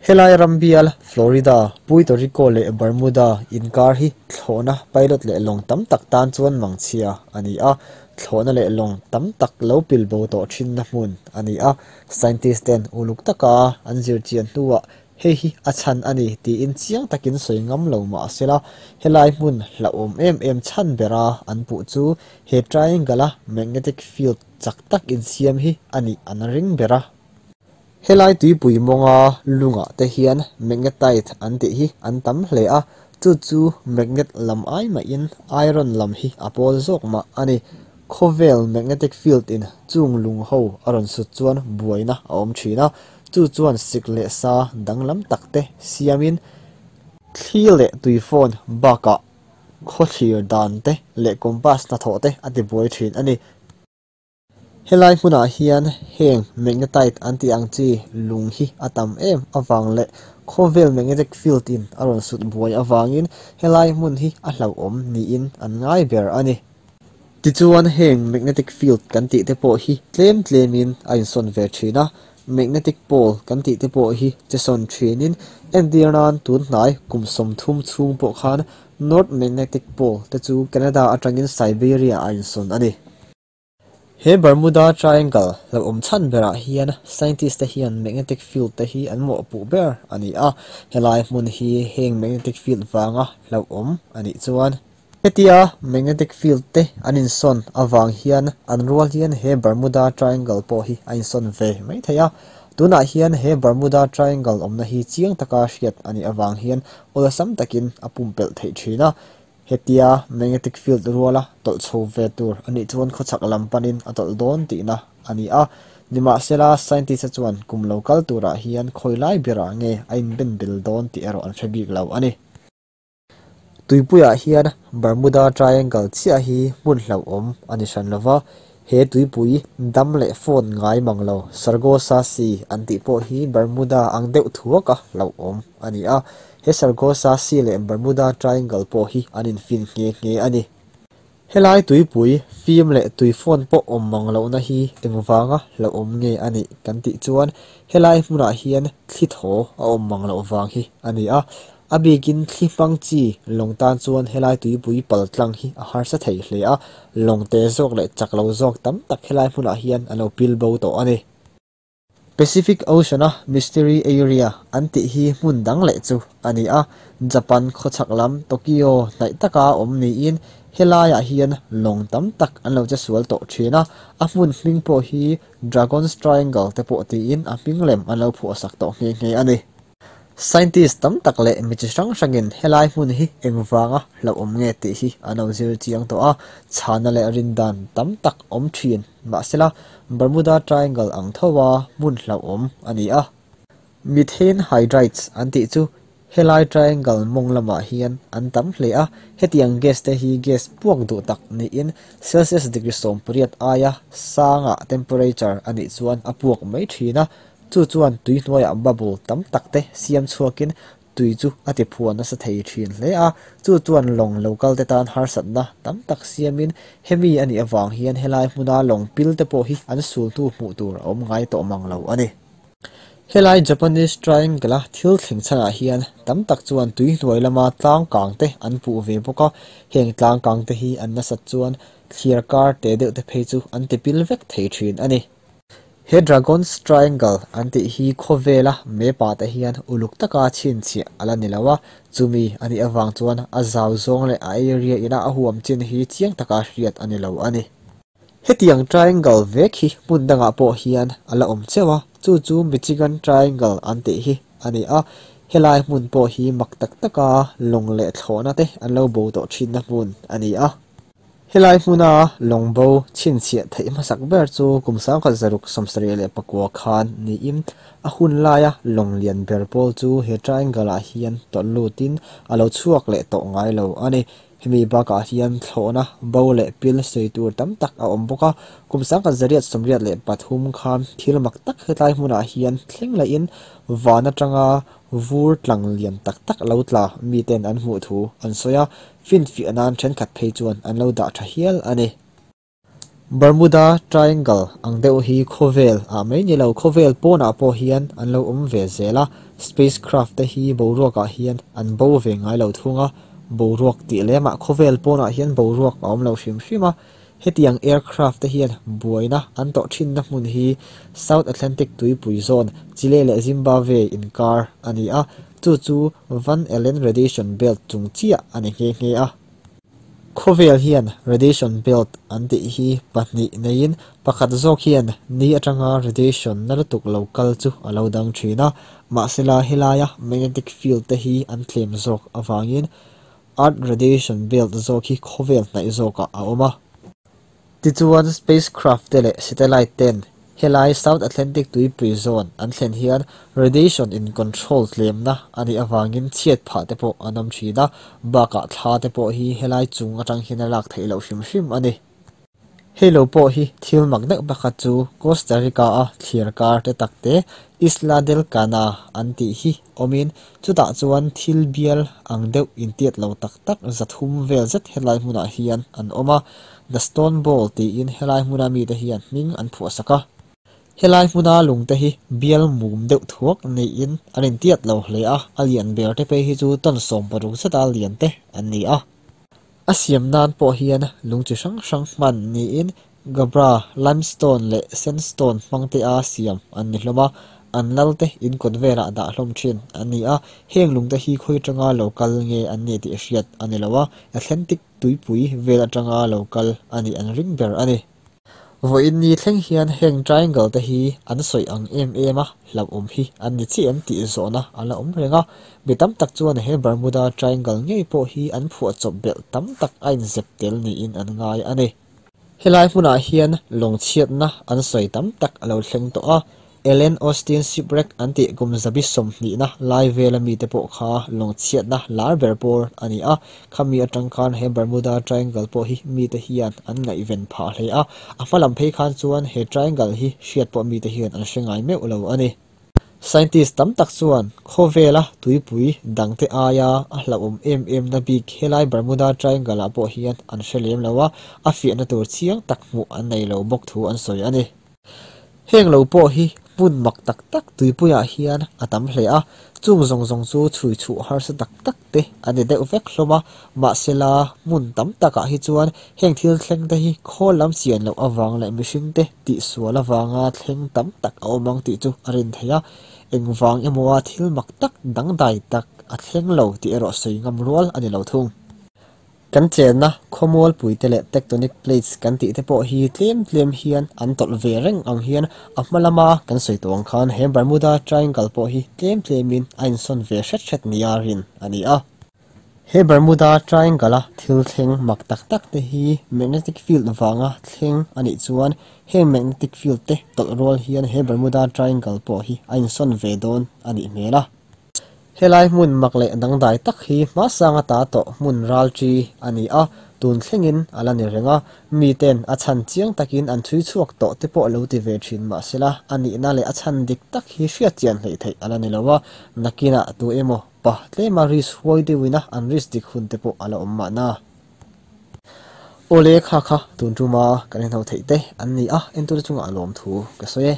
Helai ram bial Florida, Puerto Rico leh Bermuda inkar hi thlawhna pilot leh lawng tam tak tan chuan mangchhia a ni a, thlawhna leh lawng tam tak lo pil bo tawh thinna hmun a ni a. Scientist ten uluk taka an zir chian hnuah hei hi a chhan a ni tiin chiang takin sawi ngam lo mah sela, helai hmun hlauhawm em em chhan bera an puh chu he triangle-a magnetic field chak tak insiam hi a nih an ring ber a. Helai tuipui mawnga lungah te hian magnetite an tih hi an tam hle a, chu chu magnet lam ai mahin iron lam hi a pawl zawk mah a ni. Khawvel magnetic field in chung lung ho a rawn sut chuan buaina a awm thin a, chu chuan sik leh sa danglam tak te siamin thli leh tuifawn bakah khawthlir dan te leh compass hnathawh te a tibuai thin a ni. Helai hmunah hian heng magnetite an tih ang chi lung hi a tam em avang leh khawvel magnetic field in a rawn sut buai avangin helai hmun hi a hlauhawm niin an ngai ber a ni. Tichuan heng magnetic field kan tih te pawh hi tlem tlemin a insawn ve thin a, magnetic pole kan tih te pawh hi che sawn thinin entir nan tun hnai kum 30 chhung pawh khan North Magnetic Pole te chu Canada atangin Siberia a insawn a ni. He Bermuda Triangle hlauhawm chhan berah hian scientist te hian magnetic field te hi an mawhpuh ber a ni a, helai hmun hi heng magnetic field vanga hlauhawm a nih chuan hetia magnetic field te an insawn avang hian an rual hian he Bermuda Triangle pawh hi a insawn ve mai thei a. Tunah hian he Bermuda Triangle awmna hi chiang taka hriat a nih avang hian awlsam takin a pumpelh theih thin a. Hetia magnetic field ruala tawlh chho ve tur a nih chuan khawchhak lam panin a tawlh dawn tihna a ni a. Nimahsela scientist te chuan kum lo kal turah hian khawi lai berah nge a inben bel dawn tih erawh an hre bik lo a ni. Tuipuiah hian Bermuda Triangle chiah hi hmun hlauhawm a ni hran lova, he tuipui dam leh fawn ngai mang lo Sargasso Sea an tih pawh hi Bermuda ang deuh thuaka hlauhawm a ni a. He Sargasso Sea leh Bermuda Triangle pawh hi an infin nghe nghe a ni. Helai tuipui fim leh tuifawn pawh awm mang lohna hi engvanga hlauhawm nge a nih kan tih chuan helai hmunah hian thli thaw a awm mang loh vang hi a ni a. A bikin thli hmang chi lawng tan chuan helai tuipui pal tlang hi a harsa thei hle a, lawng te zawk leh chak lo zawk tam tak helai hmunah hian an lo pil bo tawh a ni. Pacific Ocean-a Mystery Area an tih hi hmun dang leh chu a ni a, Japan khawchhak lam Tokyo hnaih taka awm niin helaiah hian lawng tam tak an lo che sual tawh thin a, a hmun hming pawh hi Dragon's Triangle te pawh tiin a hming lem an lo phuahsak tawh nghe nghe a ni. Scientist tam tak leh mi chi hrang hrangin helai hmun hi engvanga hlauhawm nge tih hi an lo zir chiang tawh a, chhana leh rindan tam tak awm thin mahsela Bermuda Triangle ang thoa hmun hlauhawm a ni a. Methane hydrates an tih chu helai triangle mawng lamah hian an tam hle a, hetiang gas te hi gas puak duh tak niin Celsius degree 18 aia sangah temperature a nih chuan a puak mai thin a, chu chuan tui hnuaiah bubble tam tak te siam chhuakin tui chu a ti phuan nasa thei thin hle a, chu chuan lawng local te tan harsatna tam tak siamin hemi a nih avang hian helai hmuna lawng pil te pawh hi an sul hnu hmuh tur a awm ngai tawh mang lo a ni. Helai Japanese Triangle-a thil thleng chhanah hian tam tak chuan tui hnuai lama tlang kang te an puh ve bawk a, heng tlang kang te hi an nasat chuan thliar kar te deuh te phei chu an ti pil vek thei thin a ni. He Dragon's Triangle an tih hi khawvela mepa te hian uluk taka chhinchhiah a la ni lo a, chumi a nih avang chuan a zau zawng leh a area ina a huam chin hi chiang taka hriat a ni lo a ni. Hetiang triangle vek hi hmun dangah pawh hian a la awm cheu a, chu chu Michigan Triangle an tih hi a ni a, helai hmun pawh hi mak tak taka lawng leh thlawhna te an lo bo tawh thinna hmun a ni a. Helai hmuna lawng bo chhinchhiah theih hmasak ber chu kum 1979 khan niin a hun laia lawng lian ber pawl chu he triangle-ah hian tawlh lutin a lo chhuak leh tawh ngai lo a ni. Hemi bakah hian thlawhna bo leh pil sawi tur tam tak a awm bawk a, kum 1983 khan thil mak tak hetlai hmunah hian thleng lehin van atanga vur tlang lian tak tak lo tla miten an hmuh thu an sawi a, finfiah nan thenkhat phei chuan an lo dah tha hial a ni. Bermuda Triangle ang deuh hi khawvel ah mai ni lo, khawvel pawnah pawh hian an lo awm ve zel a, spacecraft te hi boruak ah hian an bo ve ngai lo thung a, boruak tih lemah khawvel pawnah hian boruak a awm lo hrim hrim a, hetiang aircraft te hian buaina an tawh thinna hmun hi South Atlantic tuipui zawn Chile leh Zimbabwe inkar a ni a, chu chu Van Allen radiation belt chung chiah a ni nghe nghe a. Khawvel hian radiation belt an tih hi pahnih neiin pakhat zawk hian ni atanga radiation na lutuk lo kal chu a lo dang thin a, mahsela helaia magnetic field te hi an tlem zawk avangin earth radiation belt zawk hi khawvel hnaih zawkah a awm a. Tichuan spacecraft te leh satellite ten helai South Atlantic tuipui zawn an thlen hian radiation in control tlemna a nih avangin chhiat phah te pawh an awm thin a, bakah thla te pawh hi helai chung atang hian a lak theih loh hrim hrim a ni. Hei lo pawh hi thil mak deuh pakhat chu Costa Rica a thliar kar te tak te Isla del Cana an tih hi awmin chutah chuan thil bial ang deuh intiat lo tak tak 300 vel zet helai hmunah hian an awm a, The Stone Ball tiin helai hmuna mite hian hming an phuahsak a. Helai hmuna lungte hi bial mum deuh thuak niin an intiat lo hle a, a lian ber te phei hi chu ton 60 zeta lian te an ni a. A siam nan pawh hian lung chi hrang hrang hman niin gabbro, limestone leh sandstone hmang te a siam an ni hlawm a, an lal te in kawt velah dah hlawm thin an ni a, heng lungte hi khawi atanga lo kal nge an ni tih hriat a ni lo a, Atlantic tuipui vel atanga lo kal a nih an ring ber a ni. Vawiin ni thleng hian heng triangle te hi an sawi ang em em a, hlauhawm hi an ni chiah em tih zawhna a la awm reng a, mi tam tak chuan he Bermuda Triangle ngei pawh hi an phuahchawp belh tam tak a inzep tel niin an ngai a ni. Helai hmunah hian lawng chhiatna an sawi tam tak a lo thleng tawh a, Ellen Austin Shipwreck an tih kum 120na lai vela mite pawh kha lawng chhiatna lar ber pawl a ni a, khami atang khan he Bermuda Triangle pawh hi mite hian an ngaihven phah hle a, a hma lam phei khan chuan he triangle hi hriat pawh mite hian an hre ngai meuh lo a ni. Scientist tam tak chuan khawvela tuipui dangte aia a hlauhawm em em na bik helai Bermuda Triangle ah pawh hian an hre lem lo a, a fiahna tur chiang tak hmuh an nei lo bawk thu an sawi a ni. Heng lo pawh hi hmun mak tak tak tuipuiah hian a tam hle a, chung zawng zawng chu chhui chhuh harsa tak tak te a ni deuh vek hlawm a, mahsela hmun tam takah hi chuan heng thil thleng te hi khawl lam chian loh avang leh mihring te tihsual avanga thleng tam tak a awm ang tih chu a rin theih a, engvang emawa thil mak tak dangdai tak a thleng lo tih erawh sawi ngam rual a ni lo thung. Kan chenna khawmualpui te leh tectonic plates kan tih te pawh hi tlem tlem hian an tawlh ve reng ang hian a hma lama kan sawi tawh ang khan he Bermuda Triangle pawh hi tlem tlemin a insawn ve hret hret nia rin a ni a. He Bermuda Triangle-a thil thleng mak tak tak te hi magnetic field vanga thleng a nih chuan heng magnetic field te tawlh rual hian he Bermuda Triangle pawh hi a insawn ve dawn a nih hmel a. Helai hmun mak leh dangdai tak hi hmasang ata tawh hmun ral chi a ni a, tun thlengin a la ni reng a, miten a chhan chiang takin an chhui chhuak tawh te pawh lo ti ve thin mahsela a nihna leh a chhan dik tak hi hriat chian hleih theih a la ni lo a, nakinah tu emaw pa tlema risk huai deuhin a an risk dik hun te pawh a la awm mahna. Awle kha kha tun tuma kan inho theih te an ni a, entur chungah lawmthu ka sawi e.